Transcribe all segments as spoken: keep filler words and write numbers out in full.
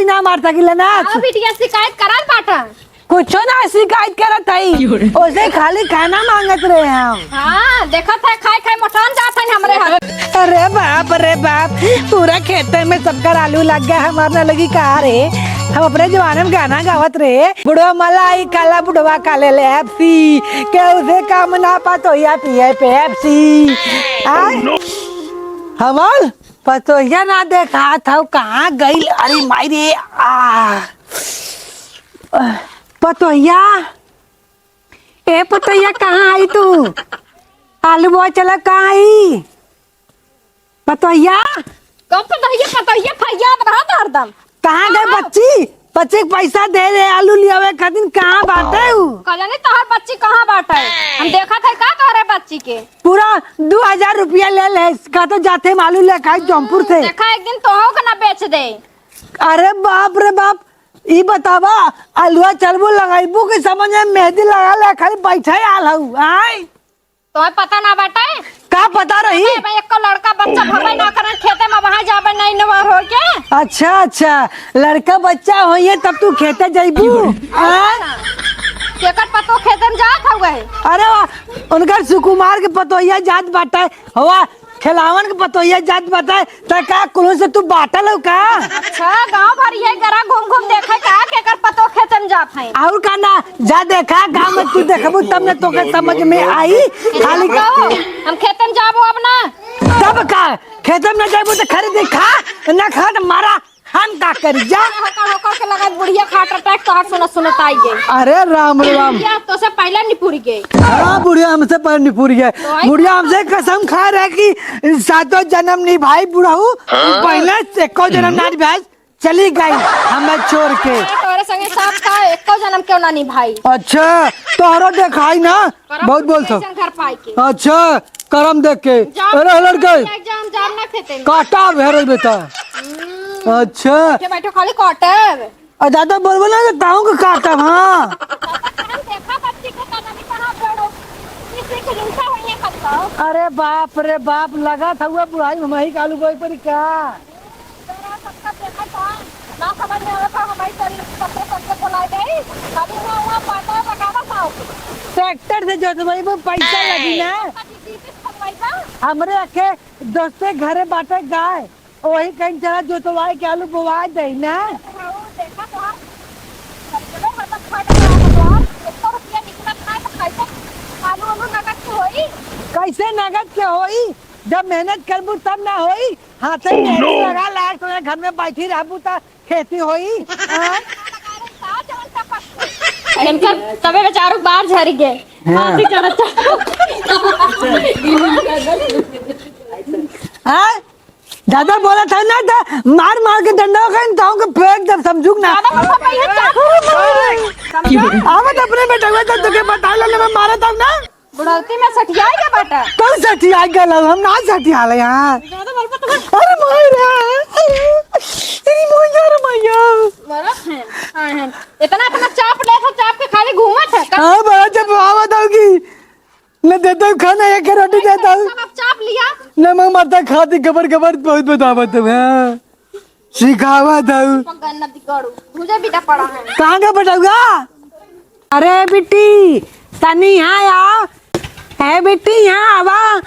ना मार सकिला ना। हाँ, बिटिया शिकायत करत बाटा। कुछो ना शिकायत करत हई। ओसे खाली खाना मांगत रहे हम। हाँ, देखत है खाई खाई मोटान जात है हमरे हाथ। अरे बाप रे बाप, पूरा खेते में सबकर आलू लग गया, हमार ना लगी का रे? हम अपने जमाने में गाना गावत रहे, बुढ़वा मलाई काला बुढ़वा काले ले एफसी, के उसे काम ना पतोहिया पिए पेप्सी। आय? हमार पतोहिया ना देखात हौ, कहाँ गइल? अरे माई रे, आ। पतोहिया, ए पतोहिया, कहाँ आई तू? आलू बोआ चला, कहाँ आई? पतोहिया? कब पतोहिया, पतोहिया फरियाद रहत हरदम। कहाँ गए बच्ची? बच्ची के पैसा दे रहे आलू लियावे खातिर, कहाँ बाटे उ? कजनी तोहर बच्ची कहाँ बाटे? हम देखत है का तोहरे बच्ची के? पूरा दो हजार रुपया ले ले, का तो जाते हम आलू ले खाई जौनपुर से। देखा एक दिन तोहू के ना बेच दे। अरे बाप रे बाप, ई बतावा, अलुआ चलबो लगाइबो के समझ में मेहंदी लगा ले, खाली बैठे आल हऊ, आय? तोहे पता ना बाटे? का पता रही? ए भाई, एको लड़का बच्चा भवे ना करन खेते में, वहाँ जाबे नहीं नवार हो के। अच्छा, अच्छा, लड़का बच्चा होइए तब तू खेते जइबू, हाँ? केकर पतो खेते में जात हवे? अरे वाह, उनकर सुकुमार के पतोहिया जात बाटे, हवा खेलावन के पतोहिया जात बाटे, त का कुल्हू से तू बाटल हो का? अच्छा, गाँव भर ये गरा घूम घूम देखे का, केकर पतो खेते में जात है। और का ना, जा देखा, गाँव में तू देखबू तब न तोके समझ में आई। खाली कहो, हम खेते में जाबो अब ना। तब का, खेते में न जाबू त खरीद खा, न खा त मारा, हम का करी जा। होकर होकर के लगा बुढ़िया heart attack तोहर सुनत सुनत आई गई। अरे राम रे राम। बुढ़िया तो से पहले निपुर गई। हाँ, बुढ़िया हमसे पहले निपुर गई। तो आई बुढ़िया हमसे कसम खा रहे कि सातों जन्म निभाई बुढ़ऊ, पहले एको जन्म ना निभाई। चली गई हमें छोड़ के। तोरे संगे साथ का एको जन्म क्यों ना निभाई? अच्छा, तोहरो देखाई ना, करम बहुत बोलत हो। ऐसन घर पाई के। अच्छा, करम देख के। जाओ, अरे लड़के, जाओ, जाओ, जाओ ना खेते में। काटा भेरल बेटा। हम्म। अच्छा। बैठे बैठे खाली काटे। आ, ज्यादा बोलबो ना तो ताऊ के काटब, हाँ। हम देखा बच्ची के पता नहीं कहाँ पड़ो। किसी के हिंसा हुई है कब का। अरे बाप रे बाप, लगा था हुआ बुढ़ाई में मही कालू कोई परी का। तोरा सबका देखा था, ना समझ में आवे था, हमारी तरह सबके सबके बुलाए गई। अभी ना हुआ पाता है, बतावा था। ट्रैक्टर से जोतवाई में पैसा लगी ना। कभी बीस बीस बनवाई था। हमरे आखे दोस्ते घरे बाटे गाय, वही कहीं चला जोतवाए के आलू बोवाए दे ना। हाँ, देखा तो, चलो, मतलब, फट गया तो, एक सौ रुपया निकलत ना, तो कैसे आलू, आलू नगद के होई? कैसे नगद के होई? जब मेहनत करबू तब ना होई। हाथे में मेहनत लगा लाग, तो घर में बैठी रहबू त खेती होई? हाँ? इनका तबे बेचारू बाहर झर गए। हाँ। फांसी चढ़त चढ़त। हाँ? ज्यादा बोला था ना तो मार मार के डंडा का इन ताऊ के फेंक दे, समझू ना। ज्यादा बोला था, ये क्या? समझा? आवत अपने बेटवा तो तुके बता ले, मैं मारा था ना। बुढ़ौती में सठियाई के बाटा। कौन सठियाई गल? हम ना सठियाले यहाँ। ज्यादा बोल मत। अरे माई रे, अरे, अरे मैया रे मैया। मरत हैं, आए हैं। इतना, इतना चाप ले था, चाप के खाली घूमत है। हाँ, बड़ा जब आवत होगी। न देता हूँ खाना, एक रोटी देता हूँ। सब आप चाप लिया। न मैं मरता खाती, खबर खबर बहुत बतावत हूँ, हाँ। सिखावत हूँ। पगन नदी करू, तुझे भी तो पड़ा है। कहाँ का बटौगा? अरे बिट्टी, तनी यहाँ आओ। ए बिट्टी, यहाँ आवा।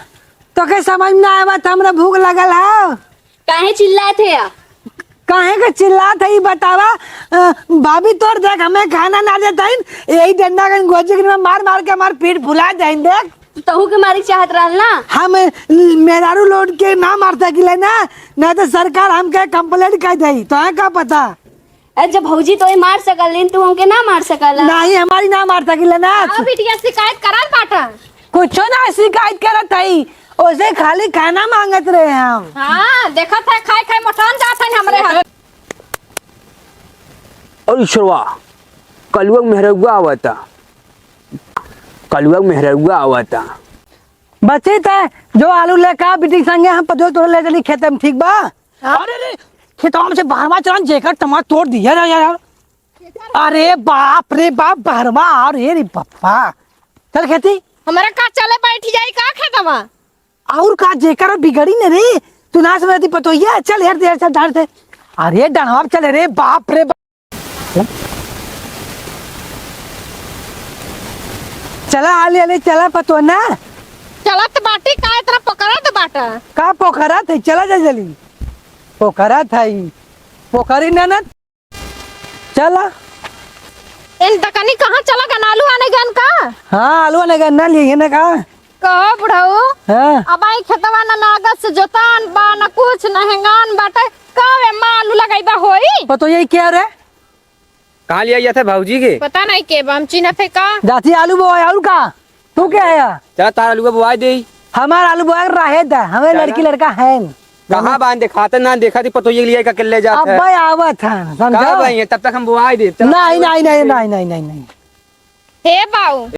तोके समझ में आवा त हमरा भूख लगल है। काहे चिल्लात है या? काहे के चिल्लात है, ई बतावा। अ, भाभी तोर देख, हमें खाना ना देता है, यही डंडा कहीं गोजी के में मार मार के हमार पीठ फुला जाइन देख। तू तहू के मारी चाहत रहल ना? हम मेहरारू लोग के ना मार सकिले ना, ना तो सरकार हमके complaint कर देई। तो है का पता? अरे जब भौजी तो ये मार सकल, लेकिन तू हमके ना मार सकल। नहीं, हमारी ना मार सकिले ना। हाँ बिटिया, शिकायत करत बाटा। कुछो ना शिकायत करत हई, ओसे खाली खाना मांगत रहे हम। हाँ, देखत है, खाए खाए मोटान जात है हमरे हाथ। और ईश्वरवा, कलुआ मेहरौआ आवता, कलुआ मेहरौआ आवता। बची ते जो आलू लेके आ, बिटिया संगे हम पतोहिया तोरे ले चली खेते में, ठीक बा? हाँ। अरे रे, खेतवा में से बहरवा चलन जेकर तमार तोड़ दिया ना यार। अरे बाप रे बाप, बहरवा आ रे, रे पप्पा। चल खेती। हमरा का चले बैठ जाई का खेतवा? और का जेकर बिगड़ी न रे, तू ना समझती पतोहिया, चल हेर दे, चल झाड़ दे। अरे डंडवा पे चले रे, बाप रे बाप। चला हाली हाली चला पतोना। चलत बाटी, का इतना पोखरत बाटा? का पोखरत है? चला जा जल्दी। पोखरत है, पोखरी ना ना। चला। इन दकनी कहाँ चला गन? आलू आने गन का? हाँ, आलू आने गन ना लिए ना का? कहो बुढ़ऊ। हाँ। अब आई खेतवा ना लागत से जोतान बा, ना कुछ, ना हेंगान बाटे। कब एम्मा आलू लगाइबा होई? पतोहिया क्या रे? कहाँ लिया गया था भौजी के? पता नहीं के बा, हम चिन्हत है का? जाती आलू बोए, और का? तू क्या है? चला तार आलू बोआई दे। हमार आलू बोए रहे दा, हमें चला। लड़की लड़का है न। कहाँ बान देखाते ना, देखा थी पतोहिया के लिए का किल्ले जात अब है। भाई आवत है, समझो? कहाँ भाई है? तब तक हम बोआई दे। चला। नहीं, नहीं, नहीं, नहीं, नहीं, नहीं, नहीं। हे बाऊ।